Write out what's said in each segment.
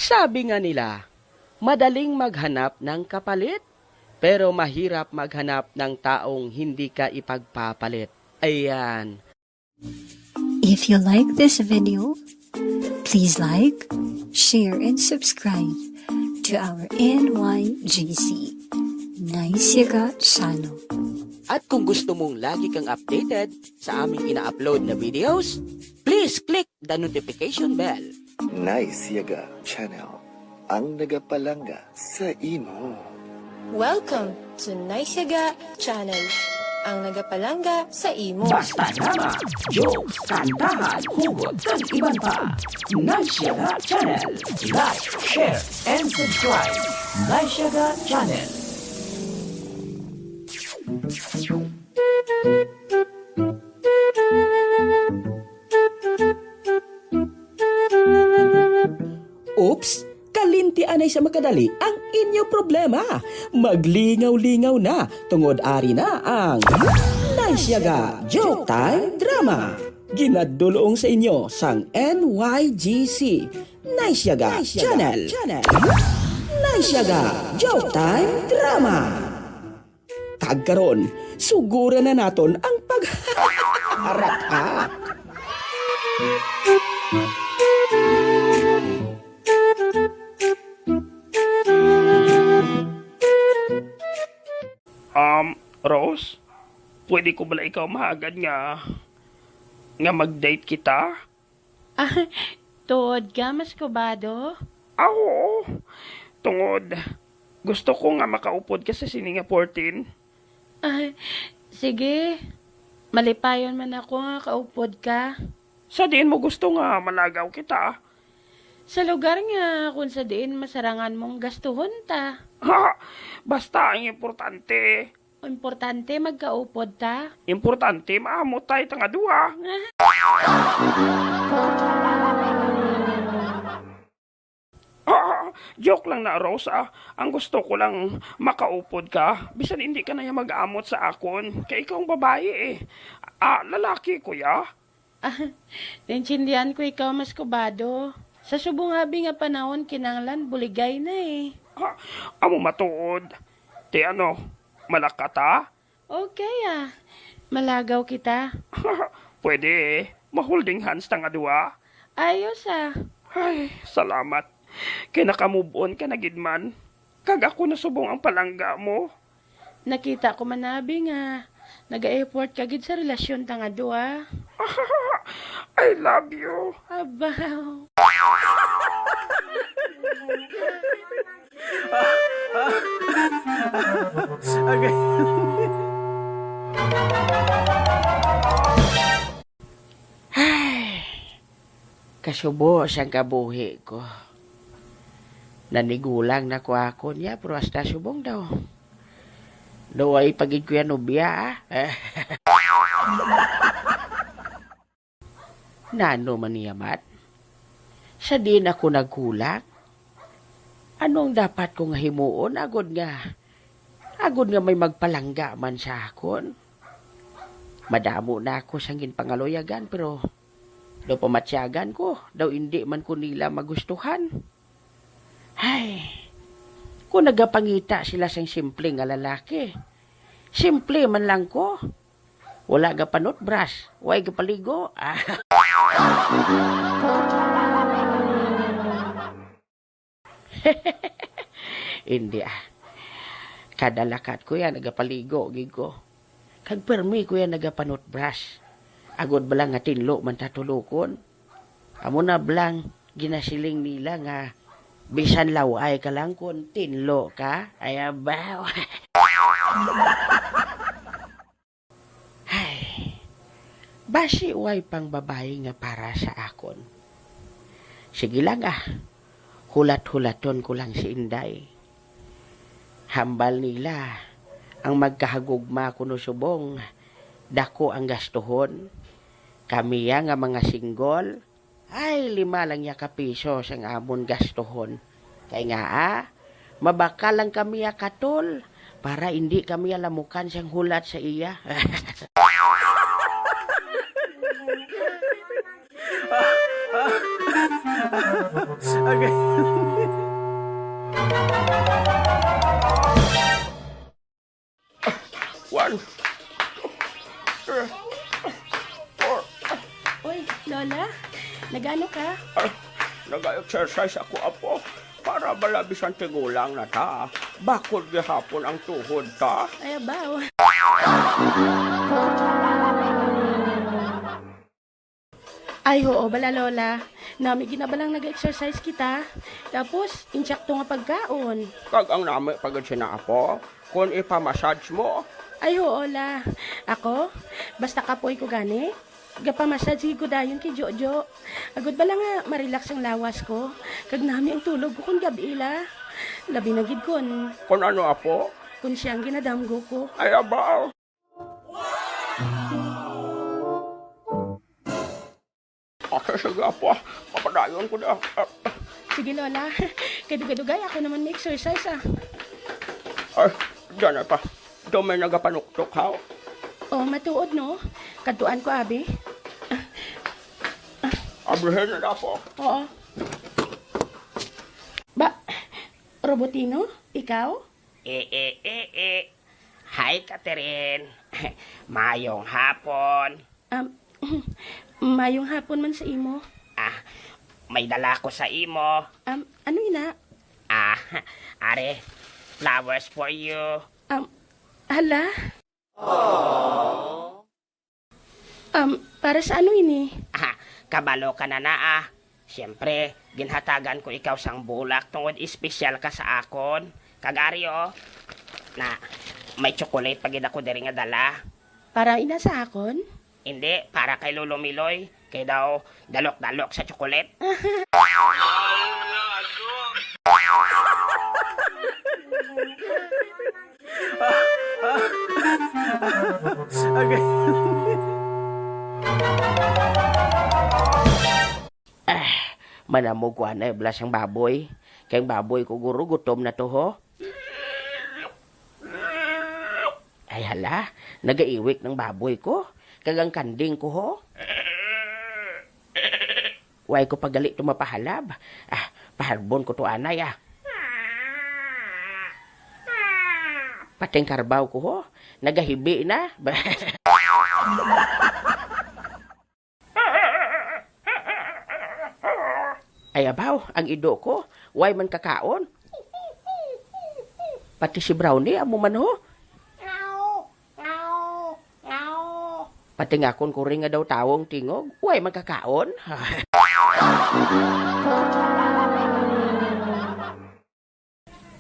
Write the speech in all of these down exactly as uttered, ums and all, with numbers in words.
Sabi nga nila, madaling maghanap ng kapalit, pero mahirap maghanap ng taong hindi ka ipagpapalit. Ayan. If you like this video, please like, share, and subscribe to our N Y G C, Nice Yaga Channel. At kung gusto mong lagi kang updated sa aming ina-upload na videos, please click the notification bell. Nice Yaga Channel, ang nagapalangga sa imo. Welcome to Nice Yaga Channel, ang nagapalangga sa imo. Basta drama, jokes, kantahan, hugot, kag iban pa. Nice Yaga Channel. Like, share, and subscribe. Nice Yaga Channel. Oops! Kalinti anay sa makadali ang inyo problema. Maglingaw-lingaw na, tungod ari na ang Nice Yaga Joke Time Drama. Ginadulong sa inyo sang N Y G C, Nice Yaga Channel. Nice Yaga Joke Time Drama. Kag karon, suguran na naton ang pagharak. Um, Rose, pwede ko bala ikaw mahagad nga nga mag-date kita? Ah, tuod ka, Mas Kubado? Ah, oo. Tungod, gusto ko nga makaupod ka sa sini nga fourteen. Ah, sige. Malipayon man ako nga kaupod ka. Sa diin mo gusto nga malagaw kita? Sa lugar nga kung sa diin masarangan mong gastuhon ta. Ha? Basta ang importante. Importante magkaupod ta. Importante maamot tayo tanga duha. Ah, joke lang na, Rose, ah. Ang gusto ko lang makaupod ka. Bisan hindi ka na ya mag-amot sa akon. Kay ikaw ang babae, eh. Ah, lalaki ko, ya. Naintindihan ko ikaw, Mas Kubado. Sa subong abi nga panahon, kinanglan buligay na, eh. Ah, amo matuod. Ti ano, malaka ta? Okay, ah. Malagaw kita. Pwede, eh. Ma-holding hands ta nga duha. Ayos, ah. Ay, salamat. Kay naka-move on ka na gid man. Kag ako na subong ang palangga mo. Nakita ko man abi nga naga-effort ka gid sa relasyon ta nga duha. I love you. Abaw. Agay. Ay, kasubo sang kabuhi ko. Nanigulang na ko ako niya, pero hasta subong daw. Daw ay pagid ko yan nobya, ah. Nano man niya, Mat? Sa diin ako nagkulang? Ano ang dapat ko nga himuon agod nga, agod nga may magpalangga man sa akon? Madamo na ako sang ginpangaluyagan, pero daw pamatyagan ko, daw indi man ko nila magustuhan. Ay, kung nagapangita sila sang simple nga lalaki, simple man lang ko. Wala gapanutbras, way gapaligo. Ah. Hindi, ah. Kada lakat ko yan, nagapaligo gid ko. Kag permi ko yan nagapanutbras. Agod bala nga tinlo man ta tulokon. Amo na bala ang ginasiling nila nga bisan law-ay ka lang kon tinlo ka. Ay, abaw. Ay, basi way pang babayi nga para sa akon. Sige lang, ah, hulat-hulaton ko lang si Inday. Hambal nila ang magkahagugma kuno subong dako ang gastuhon. Kami ya nga mga single, ay, lima lang ya ka piso sang amon gastuhon. Kay nga, ah, mabakal lang kami ya katol para indi kami ya lamukan sang hulat sa iya. Okay. One, two, three, four. Uy, Lola, nagano ka? Ah, nag-exercise ako, apo. Para bala bisan tigulang na ta, bakod gihapon ang tuhod ta. Ay, abaw. Ay, oo, bala, Lola. Nami ginabalang nag-exercise kita. Tapos, insakto nga pagkaon. Kag ang nami pa gid sina, apo, kung ipa-massage mo. Ay, oo, la. Ako, basta kapoy ko gani, gapa-massage gid ko dayon kay Jojo. Agod bala nga ma-relax ang lawas ko. Kag nami ang tulog ko kon gab-i, la. Labi na gid kon Kon ano, apo? Kon siya ang ginadamgo ko. Ay, abaw. Okay, sige, apo, ah. Papadayon ko na. Ah. Sige, Lola. Kadugay-dugay, ako naman may exercise, ah. Ay, dyan pa. Daw may nagapanuktok, ha? Oh, matuod, no? Kadtuan ko, abi. Abrihin na, apo. Oo. Ba, Robotino, ikaw? Eh, eh, eh, eh. Hi, Catherine. Mayong hapon. Um, mayong hapon man sa imo. Ah, may dala ko sa imo. Um, ano ina? Ah, are, flowers for you. Um, hala? Um, para sa ano ini? Ah, kabalo ka na na, ah. Siyempre, ginhatagan ko ikaw sang bulak tungod espesyal ka sa akon. Kag ari, oh, na, may tsokolate pa gid ako diri nga dala. Para ina sa akon? Hindi, para kay Lolo Miloy. Kay daw, dalok-dalok sa tsokolate. Okay. Ah, manamog ko anay bala sang baboy. Kay ang baboy ko guro gutom na to, ho. Ay, hala, nagaiwik ng baboy ko. Kag ang kanding ko, ho. Way ko pa gali to mapahalab. Ah, paharbon ko to anay, ah. Pati ang karbaw ko, ho, nagahibi na. Ay, abaw, ang ido ko, way man kakaon. Pati si Brownie, amo man, ho. Pati nga akon kuri nga daw tawong tingog, way magkakaon.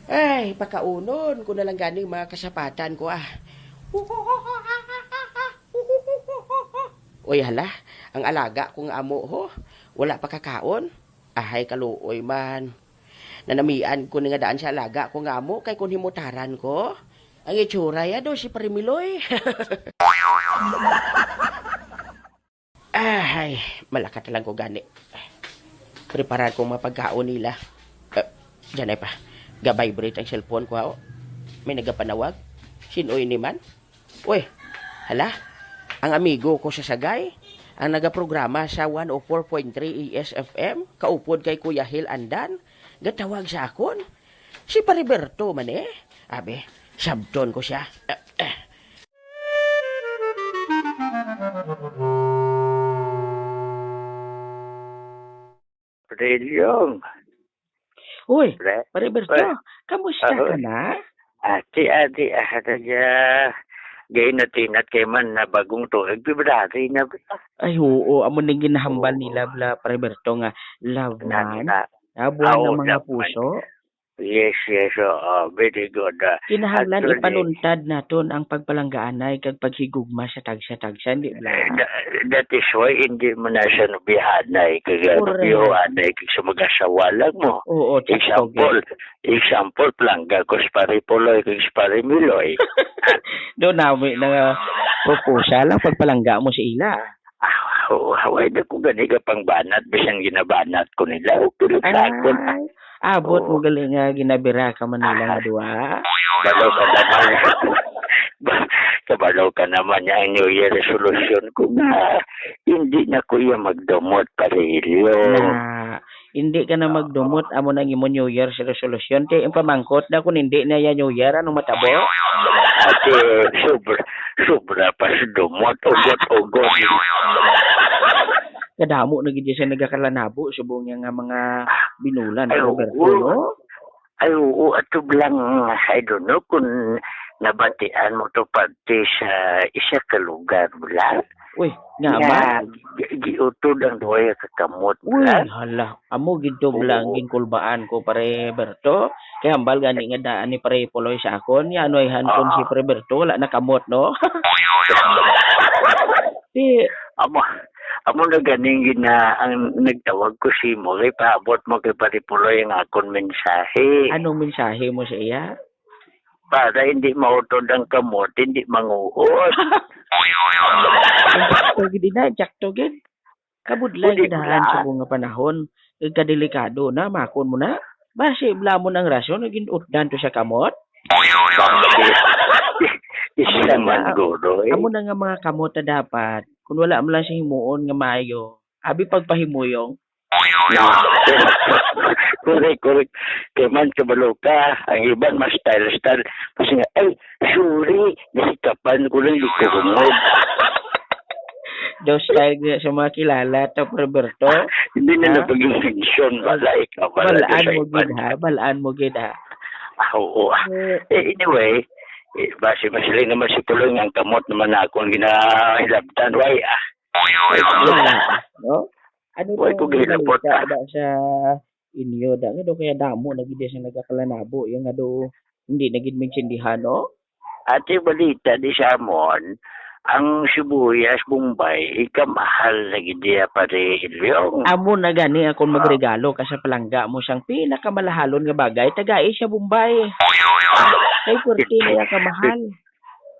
Ay, pakaunon ko na lang gani ang mga kasapatan ko, ah. Uy, hala, ang alaga ko nga amo, ho, wala pa kakaon. Ahay, kaluoy man. Nanamian ko ni nga daan sa alaga ko nga amo, kay kun himutaran ko, ang itsura ya do si Pare Miloy. Ahay, malakat lang ko gani. Preparar ko ang mga pagkaon nila. Eh, dyan ay pa. Ga-vibrate ang cellphone ko, ha, oh. May nagapanawag. Sino ini man? Uy, hala, ang amigo ko sa Sagay, ang nagaprograma sa one oh four point three A S F M, kaupod kay Kuya Hil Andan, gatawag sa akon. Si Pariberto man, eh. Abi, sabton ko siya. Eh, eh. Rilyong. Uy, Pre? Pare Berto, Pre? Kamusta ka na? Ati, ati, ah, naga, gainatinat kay man na bagong tuig, February na ba? Ay, oo, amo ning ginahambal Oo. nila, bla, Pare Berto, nga love month. Na, na. Ah, buwan ng mga puso. Yes, yes, oo, very good, ah. Kinahanglan actually, ipanuntad naton ang pagpalanggaanay kag paghigugma sa tagsa-tagsa, hindi bla? Eh, tha-, that is why hindi mo na siya nubihanay, kag, ah, Correct. nubihoanay, kag sa mga sawalag mo. Oo, tsaka Example, example, palangga ko si Pare Puloy, kag si Pare Miloy. Doon namin na nga proposal ang pagpalangga mo sa ila. Ah, oh, haway na ko gani ka pang banat, bisan ginabanat ko nila. Okay lang sa akon. Ay, abot mo Oo. gali nga ginabira ka man nila nga Ah. duha. Balo ka naman. Ba-, kabalo ka naman niya ang New Year resolution ko nga hindi na ko iya magdumot, Pare Elio. Na, Hindi ka na magdumot, amo nang imo New Year's resolution. Ti, ang pamangkot na kung hindi na ya New Year, anong matabo? Ate, sobra, sobra pa sa dumot. Ugot-ugot. Kadamo na gid siya nagakalanabo, subong niya nga mga binulan, Ay, Roberto, oo. no? Ay, oo, ato lang, I don't know kung nabatian mo to parte sa isa ka lugar, wala? Uy, nga Nga ba? gi-, giutod ang duha ka kamot, Uy, wala? hala, amo gid to bala ang Oo. ginkulbaan ko, Pare Berto. Kay hambal gani nga daan ni Pare Puloy sa akon, ya ano ay hankon si Oo. Pare Berto, wala na kamot, no? Di Amo, amo na ganing gina ang nagtawag ko si mo, kay paabot mo kay Pare Puloy ang akon mensahe. Anong mensahe mo sa iya? Para hindi mautod ang kamot, hindi manguot. Ang sakto gid na, sakto gid. Kabudlay Hindi gid na. sa mga panahon, ug kadelikado na, makon mo na. Basi, blamon ang rason, naging utdan to sa kamot. Isa Amo na man, nga, guro, eh. amo na nga mga kamot na dapat, kung wala mo lang sa himuon nga maayo, abi pagpahimuyong. No. Correct, correct. Kay man, kabalo ka, ang iban mas style-style. Kasi nga, "Ay, sorry, nasikapan ko lang, di ko humod." Daw style niya sa mga kilala, to, Roberto. Hindi na Ha? napag-mention, wala ikaw, wala Balaan ka sa mo iban. gid, ha? Balaan mo gid, ha? Ah, oo. Eh, Eh, anyway, eh, basi masiling naman si Puloy nga ang kamot naman na akong ginahilabtan. Why, ah? Wala, no? Ano Why tong ko gihilabot, balita ah? ba sa inyo, da, nga daw kaya damo na gid siya nagakalanabo, yung nga daw hindi na gid maintindihan, no? Ati balita di sa amon, ang sibuyas Bombay, ikamahal na gid diya, Pare Ilyong. Amo na gani akong Ah. magregalo ka sa palangga mo sang pinakamalahalon nga bagay, tagai siya Bombay. Kay puwerte na iya kamahal.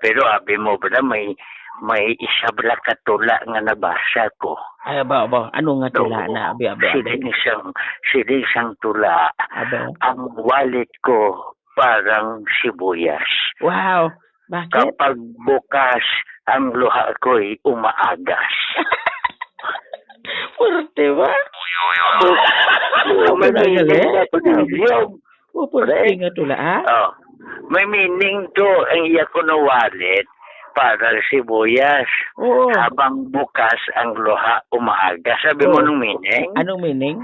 Pero abi mo bala, may, may isa bala ka tula nga nabasa ko. Ay, aba, aba. Ano nga tula Oo. na? Abi, abi, abi. Siling sang, siling sang tula, Aba. ang wallet ko parang sibuyas. Wow. Bakit? Kapag bukas, ang luha ko'y umaagas. Puwerte ba? May Ang meaning galing. na to, William. Oh, puwerte Pre? nga tula, ha? Oh. May meaning to ang iya kuno wallet para sibuyas. Oo. Habang bukas ang luha, umaagas. Sabi mo Oo. nung meaning? Anong meaning?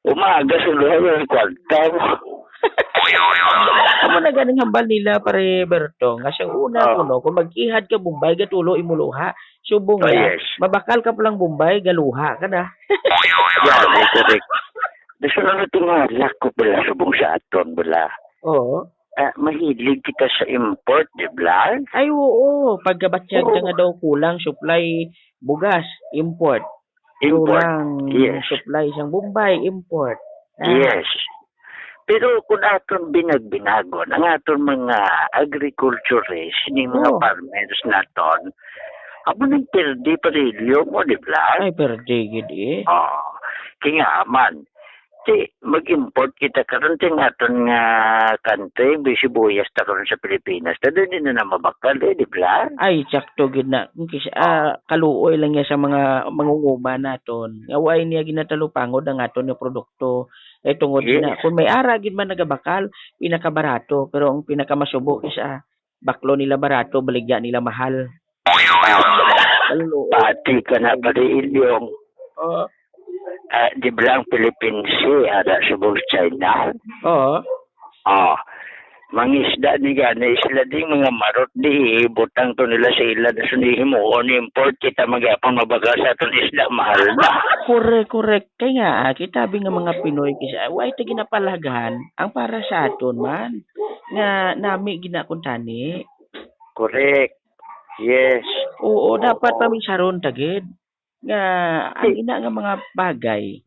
Umaagas ang luha, yung kwarta mo. Amo na ganing hambal nila, Pare Berto, nga siyang una Oh. kuno, kung mag-ihad ka Bombay, gatulo imo luha. Subong Oh, niya, yes. mabakal ka palang Bombay, galuha ka na. Yeah, that's correct. Gusto na natin nga, lack of bala, subong sa aton bala. Oo. Ah, mahilig kita sa import, di ba? Ay, oo. Pagkabatyag Oo. na nga daw kulang supply bugas, import. Import. Kulang Yes. supply sang Bombay, import. Ah. Yes. Pero kung aton binag-binagon, ang aton mga agriculturist, ni mga Oo. farmers naton, amo nang perdi pa rin mo, di ba? Ay, perdi gid eh. Oh, kaya nga man, ti, mag-import kita karon ti nga aton nga country, may sibuyas ta karon sa Pilipinas. Tado, di na na mabakal, eh, di ba? Ay, sakto gid na. Kung kis-, Oh. ah, kaluoy lang niya sa mga mangunguma naton. Nga way niya ginatalupangod ang aton nga produkto. Eh, tungod Yes. na, kung may ara gid man nagabakal, pinakabarato. Pero ang pinakamasubo is, ah, baklo nila barato, baligya nila mahal. Kaluoy. Pati ka na, Pare Ilyong. Oo. Ah, di ba lang Philippine Sea, ada subong China? Oo. Ah, mangisda ni gani sila di mga marot di, butang to nila sa ila, dason himuon, import kita, magyapon mabakal sa aton isda, mahal na. Correct, correct. Kay nga, ah, kita bi nga mga Pinoy, kisa, way ta ginapalaghan ang para sa aton man. Nga, nami ginakuntani. Correct. Yes. Oo, dapat Oo. paminsaron ta gid. Nga, ang Di- ina nga mga bagay,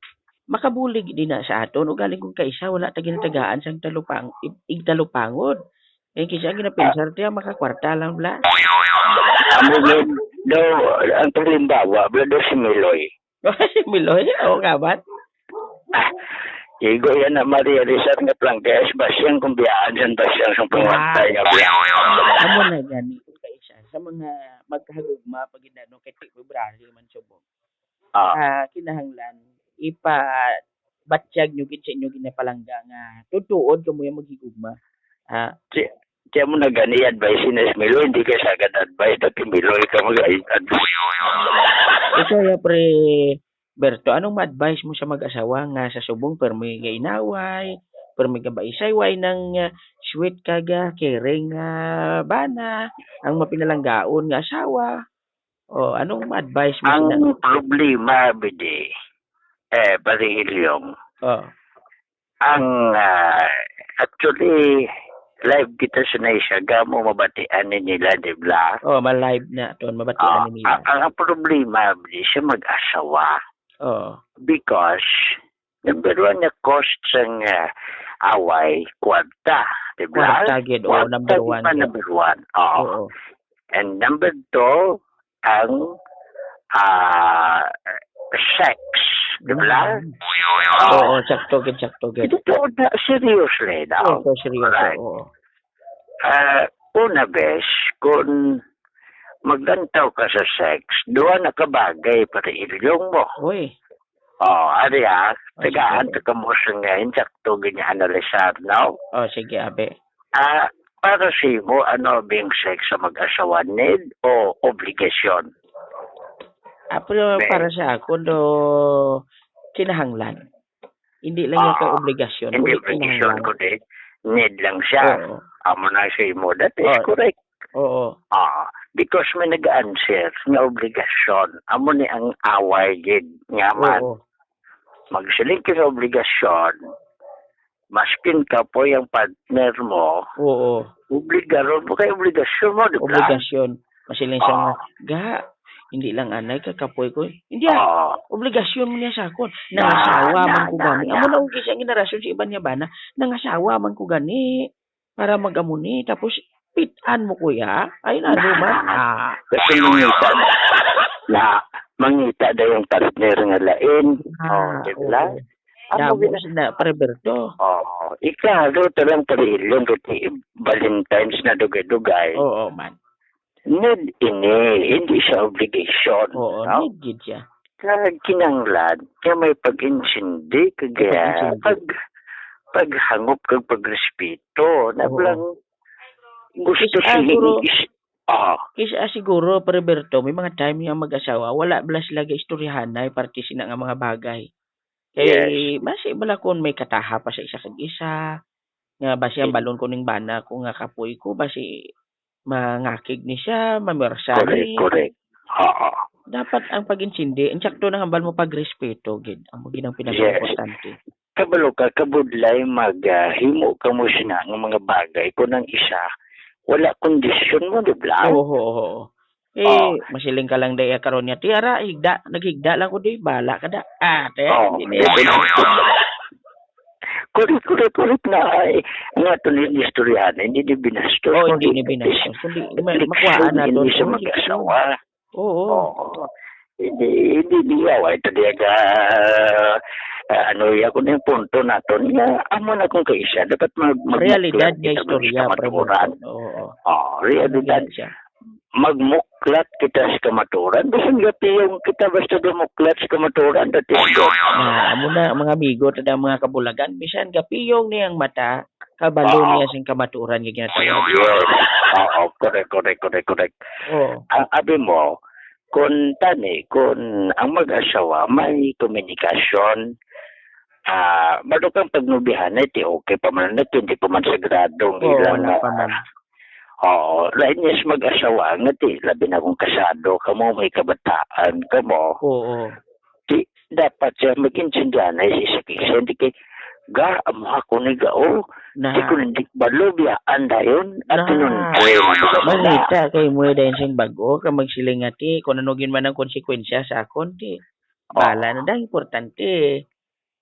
makabulig din na sa aton. Ugaling kung kaisa, wala ta ginatagaan sang talupang, ig-, igtalupangod. Eh, kisa ang ginapinsar tiya, makakwarta lang bla. Amo gid daw, ang halimbawa, bla daw si Miloy. Si Miloy? Oo nga, bat? Ah, igo yan na Maria Rizal nga plangga, is basyang kung biyaan yan, basyang sa pangwantay nga biya. Amo na gani, kung kaisa, sa mga magkahagugma, pag inano, kay February man subong. Ah. Ah, kinahanglan, ipa-, batyag nyo gid sa inyo ginapalangga nga tuod-tuod kamo yung maghigugma. Ah, Ti-, tiyan mo na gani, advice ni Milo, hindi ka sa agad advice, dati Milo, ikaw mag-advice. Ikaw, ya, pre Berto, anong ma-advise mo sa mag-asawa nga sa subong permi ga inaway, permi ga baisay, way nang, ah, sweet ka ga caring nga bana, ang mapinalanggaon nga asawa? O, anong ma-advise mo sila? Ang problema, bidi, eh, Pare Ilyong, Oh. ang, ah, actually, live kita sa Naisyaga mo mabatian ni nila, di ba? Oh, ma-live na ton, mabatian Ah, ni nila. ang, ang problema, bidi, sa mag-asawa. Oh. Because, number one na cause sang, ah, away, kwarta, di ba? Kwarta gid, oo, Kwarta number gid one pa gid. number one. Oo. Oo. And number two, ang, ah, sex, di ba? Mm. Oo, sakto gid, sakto gid. Ito na, seriously daw. Oo, seryoso, Alright. oo. Ah, una, bes, kung maglantaw ka sa sex, duha na ka bagay, Pare Ilyong mo. Uy. Oh, ari, ah, Ay, tagaan sige. ta ka mo sa nga insakto gini analisar, no? Oh, sige, abi. Ah, para sa imo, ano bing sex sa mag-asawa, need o obligasyon? Ah, pero Be. para sa ako, do, kinahanglan. Hindi lang yung Ah, kay obligasyon, hindi kundi obligasyon, kinahanglan. kundi need lang siya. Oo. Amo na sa imo. That is Oh. correct. Oo. Ah, because may nag-answer nga obligasyon. Amo ni ang away gid nga man. Oo. Magsiling ka sa obligasyon, maskin kapoy ang partner mo, Oo. obligaron mo kay obligasyon mo, di ba? Obligasyon. Masiling siya nga, Oo. "Ga, hindi lang anay ka kapoy ko." Hindi, ah. Oo. Obligasyon mo niya sa akon. Na, Nangasawa man na, ko na, gani. Amo na. na ang isa ang ginarasyon sa iban niya ba na, "Nangasawa man ko gani para mag-amo ni." Tapos, pit-an mo, kuya. Ay, na, ano man? Ah. Kasi mangita na. Na, mangita na yung partner nga lain. Ah, Oh, di ba? oo. Amo Damo gina- sila, Pare Berto. Oh, ikaw, do, talang Pare Ilyong, kay Valentine's na dugay-dugay. Oo, man. Need ini, hindi siya obligation, Oo, no? need gid siya. Kag kinahanglan nga may pag-intindi, kag, May pag-intindi. pag-, paghangop, kag pagrespeto. Na Oo. lang gusto Kis-, ah, siya siguro, is-, ah. kis-, ah, siguro, Pare Berto, may mga time nga mag-asawa, wala bala sila gaistoryahanay parte sina nga mga bagay. Kay Yes. basi bala kung may kataha pa sa isa kag isa, nga basi ang Mm. balon ko ning bana ko nga kapoy ko, basi mangakig ni siya, mamwersa Correct, ni. correct. Oo. Dapat ang pag-intindi, insakto na hambal mo pagrespeto gid, amo gid ang Yes. pinakaimportante. Kabalo ka, kabudlay mag, ah, himo ka mo sina nga mga bagay kung ang isa wala kondisyon mo, di ba? Oo, oo, oo. Eh, Oh. masiling ka lang daya karon niya, "Ti, ara, higda, naghigda lang ko di, bala ka da." Ah, te, Oh. hindi na yun. Correct, correct, correct na ay. Nga to ni istoryahan, hindi ni binastos, Oh, hindi kundi ni binastos, kundi ma-, makuhaan na hindi to, sa hindi mag-asawa. Oo. Oo. Hindi, hindi niya, wa ito niya ka, ah, ano, ya ko na yung punto naton nga, amo na kung kaisa, dapat mag-, mag-, Realidad magmuklat nga kita istorya, sa Pare maturan. Berto. Oo. Oh, realidad. Realidad siya. Magmuklat kita sa kamaturan. Bisan gapiyong kita basta gamuklat sa kamaturan, that is good. Ah, amo na, mga amigo, tada mga kabulagan, bisan gapiyong niyang mata, kabalo Oo. niya sing kamaturan nga ginatawag. Yes. Oo, correct, correct, correct, correct. Oo. Ang abi mo, kung tani, kung ang mag-asawa may komunikasyon, ah, balo kang pagnubihan, eh, ti okay pa man, ti hindi pa man sagradong Oo, ilang, wala pa ah, man. Oo, lain niya sa mag-asawa, nga ti, labi na kung kasado ka mo, may kabataan ka mo. Oo. Ti, dapat siya mag-intindihan na si isa kay isa. Hindi kay, "Ga, amo ako ni ga, oh." Na. Di ko hindi balo, biyaan dayon. At Na. nun, eh, Mangita kay mo dayon sing bag-o, ka magsiling nga, "Ti, kung ano gid man ang konsekwensya sa akon, ti, bala Oo. na dahil importante."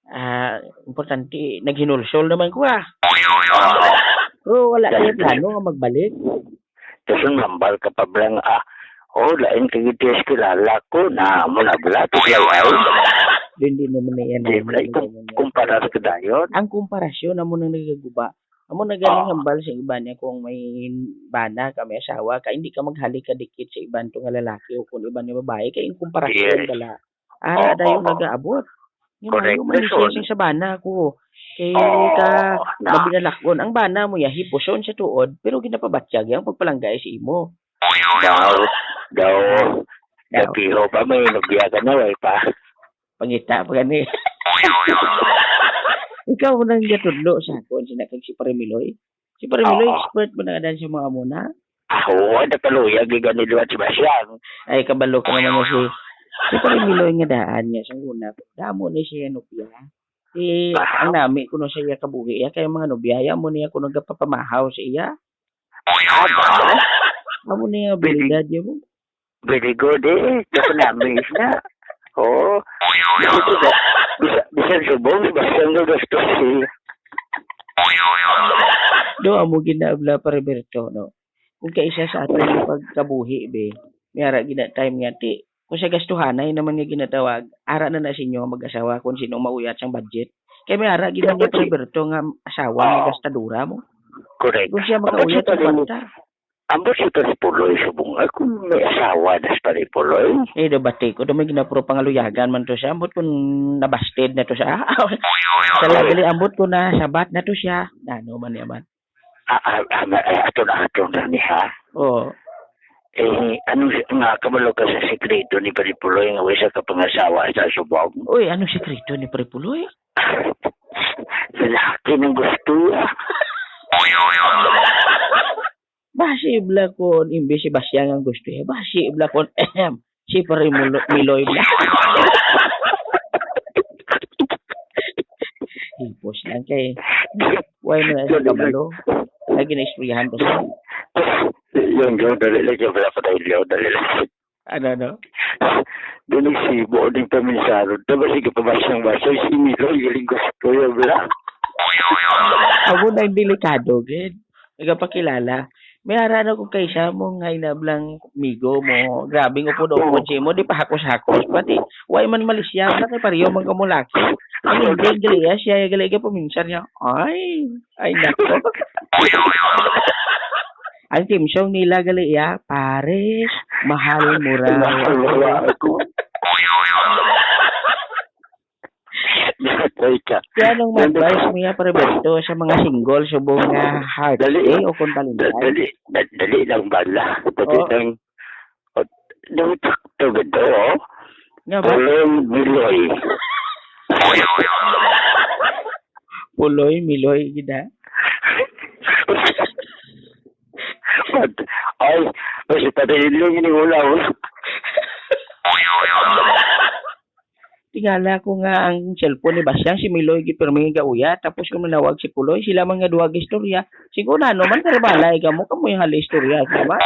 Ah, importante, naghinulsol naman ko, ah. Pero wala Dahil niya plano nga magbalik. Tapos ang hambal ka pa blang, ah, oh, lain ka gid sa kilala ko, na mo na bala, Uy, uy, uy. Hindi naman na yan, Di ano, bala, hindi kum-, naman yan. kumparar ka dayon. Ang komparasyon, amo nang nagaguba. Amo na galing Oo. hambal sa iba niya kung may bana ka, may asawa ka, hindi ka maghalik ka dikit sa iban to nga lalaki o kung iban nga babae, kay yung komparasyon Yes. bala. Ara Oo, dayon oo. nagaabot. Nga correct, maayo man ni siya rason. Sa sabana ko. Kay Oo, ka na. Mabinalakon. Ang bana mo ya, hipuson sa tuod, pero ginapabatyag yang pagpalanggay sa imo. Daw, daw, Daw. Dapiho pa, may nobya ka na, way pa. Pangita pa gani. Ikaw nang gatudlo sa akon, sina kag si Pare Miloy. Si Pare Miloy, Oo. Expert mo na daan sa mga muna. Ah, oo, nakaluyag yung gani liwat si Basyang. Ay, kabalo ka naman mo si, si Pare Miloy nga daan niya sa una. Damo ni siya nobya. Si, Ah. Ang nami ko no sa iya kabuhi, iya kay mga nobya, iya mo niya ko nagapapamahaw sa iya. Ah, ba? Amo niya Pwede. Abilidad niya mo. Very good eh. Dapat namin na. Oo. Bisan, bisan, bisan subong, basta ang gagastos eh. Do, amo ginabla pa, Roberto, no? Kung kaisa sa aton yung pagkabuhi, be, may ara gina time nga, ti, kung sa gastuhanay naman nga ginatawag, ara na na sa inyo ang mag-asawa kung sino ang mauyat sang budget. Kaya may ara gina niya, Roberto, nga asawa nga gastadura mo. Correct. Kung siya makauyat sa kwarta. Ambot si Pare Puloy subong, ay, kung may asawa na si Pare Puloy. Eh, do bati ko, do may ginapuro pangaluyagan man to siya. Ambot kung nabasted na to siya. Sa lagali, ambot kung nasabat na to siya. Ano man niya man? Ah, ah, ah, ma-, eh, aton-aton na ni, ha? Oo. Eh, ano si-, nga kabalo ka sa sikreto ni Pare Puloy nga way sa kapangasawa sa subong? Uy, ano sikreto ni Pare Puloy? Lalaki ng gusto, ah. Basi bala kon imbis si Basyang ang gusto niya, basi bala kon, ehem, si Pare Mulo-, Miloy bala. Hipos lang kay, why mo na sa kabalo? Ay, ginaistoryahan ko siya. Yung, yung, dali lang, yung wala pa tayo, yung, dali lang. Ano, no? Doon nagsibo, di pa minsaron. Tapos, sige, pabasyang-basyang, si Miloy, galing gusto yung bala. Amo na yung delikado, gid. Nagapakilala. May ara na ko kay siya mo nga inablang migo mo. Grabe nga po daw po siya mo. Di pa hakos-hakos. Pati, why man malisya? Wala kay pariyo man ka mo laki. Ang hindi, gali ya, siya, gali ka paminsan niya. Ay, ay, nako. Ang theme song nila gali ya, Pares, mahal mo raw. Mahal mo raw ako. Patay ka. Kaya anong ma-advise mo ya, Pare Berto, sa mga single, subong nga heart, Dali. Eh, o kung talent? Da-, dali, da-, dali lang bala. Dali Oh. lang. O, dapat sakto gid to, oh. Nga ba? Puloy, Miloy. Puloy, Miloy, gid, ha? Ay, ay, si Tatay Ilyong ini wala, wala. Tingala ko nga ang cellphone ni Basyang, si Miloy gid pirmi nga gauya, tapos kung manawag si Puloy, sila man nga duha gistorya. Siguro na, ano man, karabalay ka mo, kamo yung hali istorya, di ba?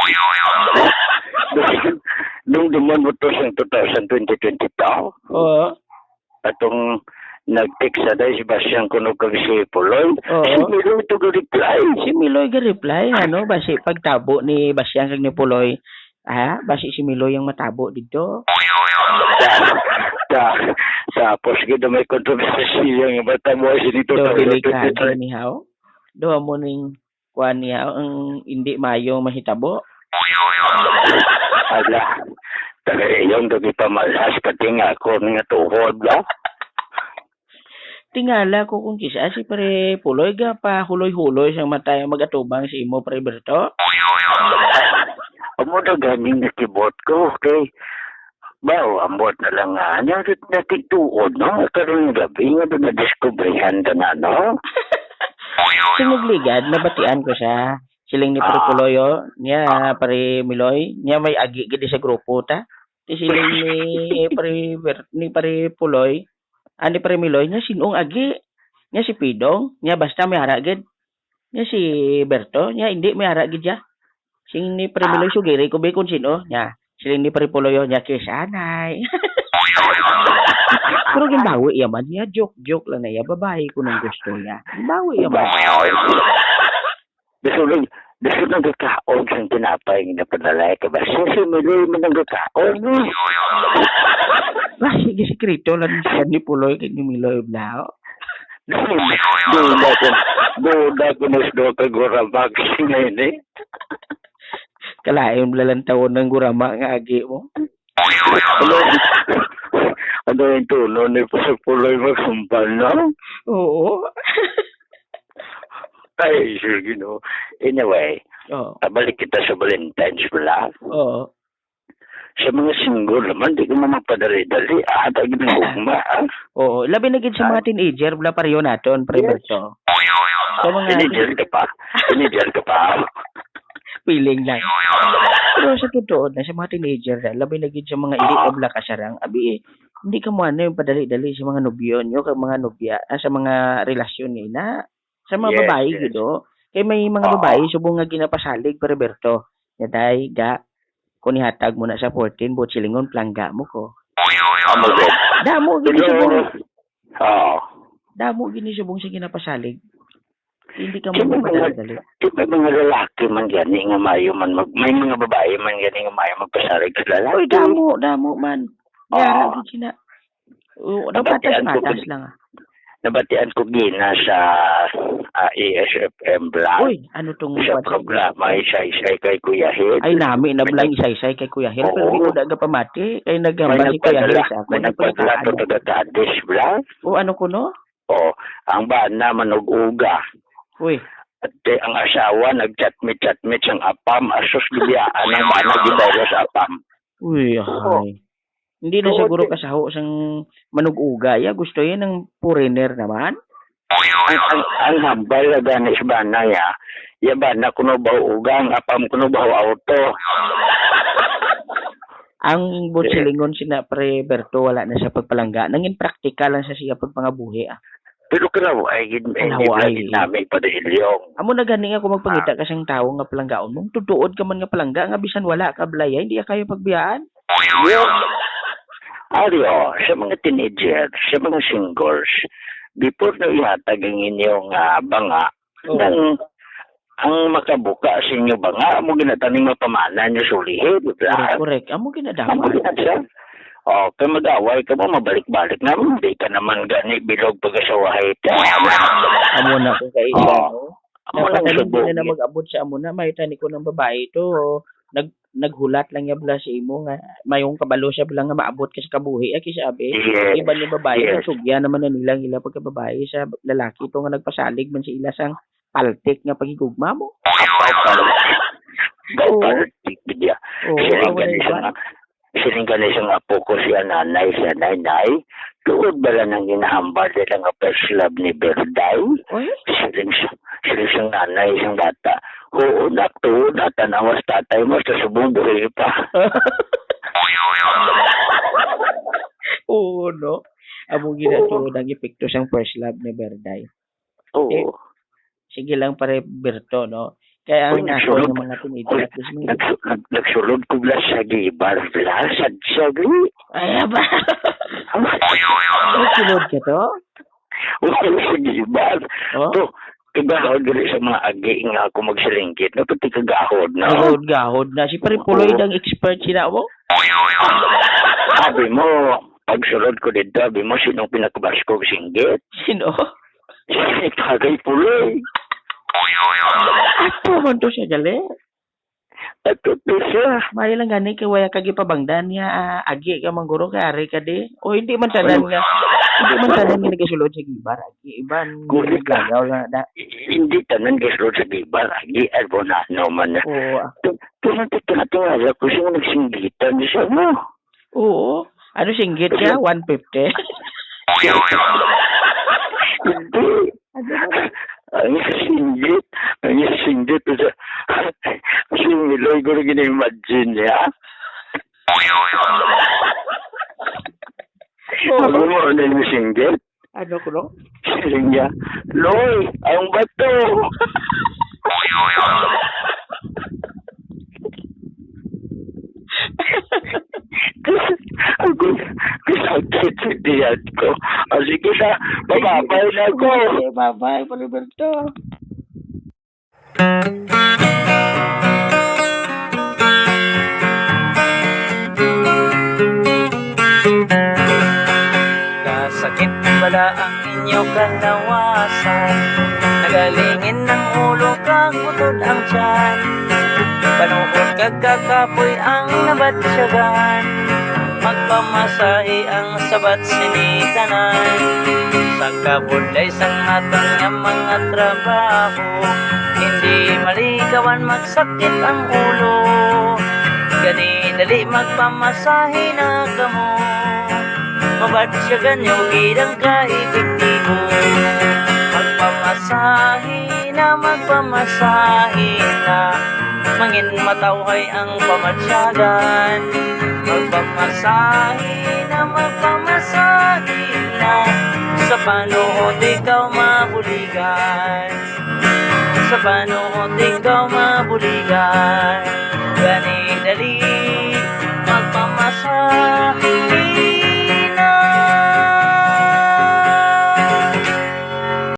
Nung duman mo to sa two thousand twenty twenty-two, Oo. Atong nag-text sa day si Basyang kuno kag si Puloy, Oo. Si Miloy to ga-reply. Si Miloy ga-reply, ano, basi pagtabo ni Basyang kag ni Puloy, ha? Basi si Miloy ang matabo dito. Ta-, ta-, tapos gid may kontrobersiya nga matabo sini to. Do, delikado ni, haw? Do, amo ning kuan niya, ang hindi mayo mahitabo. Ala, taga iyon, dagi pamalhas, pati nga ako, nga tuhod, ba? Tingala ko kung kisa si Pare Puloy ga pa huloy-huloy sang matay ang mag-atubang sa imo, Pare Berto. Amo na ganing nakibot ko, kay, ba, ambot na lang nga, ano, natigtuon, no? Karong gabi nga, doon nadiskubrihan ka na, no? Tungod ligad, nabatian ko siya. Siling ni Pare Ah. Puloy, oh. Niya, Ah. Pare Miloy, niya may agi gid sa grupo ta. Ti siling ni Pare Ber-, ni Pare Puloy, ah, ni Pare Miloy, niya sinong agi? Niya si Pidong, niya basta may ara gid. Niya si Berto, niya hindi may ara gid siya. Sing ni Pare Miloy, Ah. sugiri ko ba kung sino? Niya, siling ni Pare Puloy, oh, niya kisanay. Pero ginbawi yaman niya, joke-joke lang na iya. Babae ko nang gusto niya. Ginbawi yaman. Gusto lang, gusto lang kakaon sang tinapay nga napadala ka ba? Si, si Miloy man ang kakaon, no? Ba, sige, sikreto lang siya ni Puloy kay ni Miloy Blau. Duda ko, duda ko na sa duha ka gurabag ngayon, eh. Kalain mo lang tawon ng gurama nga agi mo. Ano, Ano yung tono ni Puloy Maghambal, no? Oo. Ay, sure, you know. Anyway, Oo. Pabalik kita sa Valentine's pala. Oo. Sa mga single naman, di ko man magpadali-dali. Ah, tagi ng gugma, ah. Oo, labi na gid sa mga Ah. teenager, bala pareho naton, Pre Yes. Berto. Sa mga Teenager ka pa. Teenager ka pa. Feeling lang. Pero sa totoo na, sa mga teenager na, labi na gid sa mga hindi Ah. pa bala kasarang, abi, eh, hindi ka mo ano yung padali-dali sa mga nobyo nyo, kag mga nobya, ah, sa mga relasyon nila. Sa mga Yes, babae yes. gid, oh. Kay may mga Oo. babae subong nga ginapasalig, Pre Berto. Nga, "Day, ga, kung ihatag mo na sa fourteen, buot silingon, palangga mo ko." Amo gid. Damo gid ni Pero, subong. Oo. Damo gid ni subong sa ginapasalig. Hindi ka Di mo may mga, magpadali-dali. di may mga lalaki man gani nga maayo man mag-, may mga babae man gani nga maayo magpasalig sa lalaki. Uy, damo, damo man. Oo. Yara gid sina. Oo, Nabatian ko nagpatas-patas gid. lang, ah. Nabatian ko gina sa, ah, A S F M Vlog. Uy, ano tong Sa what's programa, Isa-Isay kay Kuya Hil. Ay, nami na May blang nag- Isa-Isay kay Kuya Hil, pero di Oo. ko na gapamati. Kay May naghambal si Kuya Hil nagpadala, sa akon, may nagpadala nagpangitaon. to taga Cadiz, bla. O, ano kuno? O, ang bana manug-uga. Uy. At, eh, ang asawa nagchatmit-chatmit sang apam, asus, gibiyaan ang bana, gibaylo sa apam. Uy, Oo. Ay. Hindi na Tuod siguro eh. kasaho sang manug-uga. Ya, gusto yan ng foreigner naman. Ang, ang, ang hambal na gani sa bana ya, ya bana kuno ba uga, ang apam kuno ba auto. Ang Yes. butsilingon sina Pre Berto, wala na sa pagpalangga. Nangin praktikal lang sa siya pagpangabuhi, ah. Pero kalaw ay gid, Kalaw hindi ay. lagi namin padahilyong. Amo na gani nga kung magpangita Ah. ka sang tawo nga palanggaon mo, tutuod ka man nga palangga nga bisan wala ka balaya, hindi ka kayo pagbiyaan. Yes. Ari, oh, sa mga teenager, sa mga singles, before na ihatag ang inyong, ah, banga, Oo. nang ang makabuka sa inyo banga, amo ginataning mapamana nyo sulihi, di ba? Correct, correct. Amo ginadapat. Amo ginadapat. Oh, kay mag-away ka mo, mabalik-balik na, hindi ka naman gani bilog pag-asawahay. Amo na kung kaisa, Oo. no? Amo Dapat lang na hindi subo. na, na mag-abot sa amo na. May tani ko ng babae to, nag-, naghulat lang niya bala sa imo nga mayong kabalo siya bala nga maabot ka sa kabuhi, ah, kisa abi. Yes. Iban yung babae, Yes. nagsugya naman na nilang ila pagkababae sa lalaki to nga nagpasalig man sa ila sang paltik nga paghigugma mo. Apaw, pal-, Oo. paltik niya. Oo, Siling amo na gani sa iba. nga, siling gani sa nga apo ko si ananay, si anay, "Nay, tuod bala nang ginahambal nila nga first love ni Berday?" Oy? Siling sa, siling sa nanay sang bata, "Oo, nak, tuod na, tanawas tatay mo sa subong buhi pa." Oo, no? Amo gina Oo. tuod ang epekto sang first love ni Berday. Oo. Eh, sige lang, pare Berto, no? Kaya ang Uy, ako nagsulod. nga mga teenager, Uy, at least may nagsu-, nag-, nagsulod ko bla sa gibar, bla, sa, sa gri. Ay, aba. Nagsulod ka to? Uy, sa gibar. Oh? To, kagahod diri sa mga agi nga ako magsilinggit, no? Pati kagahod, no? Gahod, gahod na. Si Pare Oo. Puloy ang expert sila mo? Sabi mo, pagsulod ko dito, sabi mo, sinong pinakabaskog singgit? Sino? Si Tagay Puloy. Ato man to siya, gali. Ato to siya. Maayo lang gani kay wala ka gipabangdan niya, ah, agi ka, mangguro ka, ari ka di. O, hindi man tanan Ano? nga, hindi man tanan nga nagasulod sa gibar, agi. Iban, Correct ka. naglagaw lang, da. Hindi tanan gasulod sa gibar, agi. Ay, bonano man na. Oo, ah. Tu-, tu-, tu-, tu-, tu-, wala ko siya nagsinggitan siya, no? Oo. Ano singgit niya? One fifty? Hindi. Ano? Ang singgit, ang singgit sa si Miloy ko rin imagine niya. Oo. Ano mo, ano yung singgit? Ano ko, no? Siling niya, "Loy, ang bato!" Ako, kasakit sa tiyan ko. Ah, sige na, bababay na ako. Sige, babay, Paliberto. Kasakit bala ang inyo kalawasan, nagalingin ang ulo kag butod ang tiyan, panuot kag kakapoy ang nabatyagan. Pamasahe ang sabat sini tanan, sa kabudlay sang aton nga mga trabaho. Hindi malikawan magsakit ang ulo, gani dali magpamasahe na kamo. Mabatyagan nyo gid ang ka-epektibo. Magpamasahe na, magpamasahe na, mangin matawhay ang pamatyagan. Magpamasahe na, magpamasahe na, sa panuhot ikaw mabuligan. Sa panuhot ikaw mabuligan. Gani dali, magpamasahe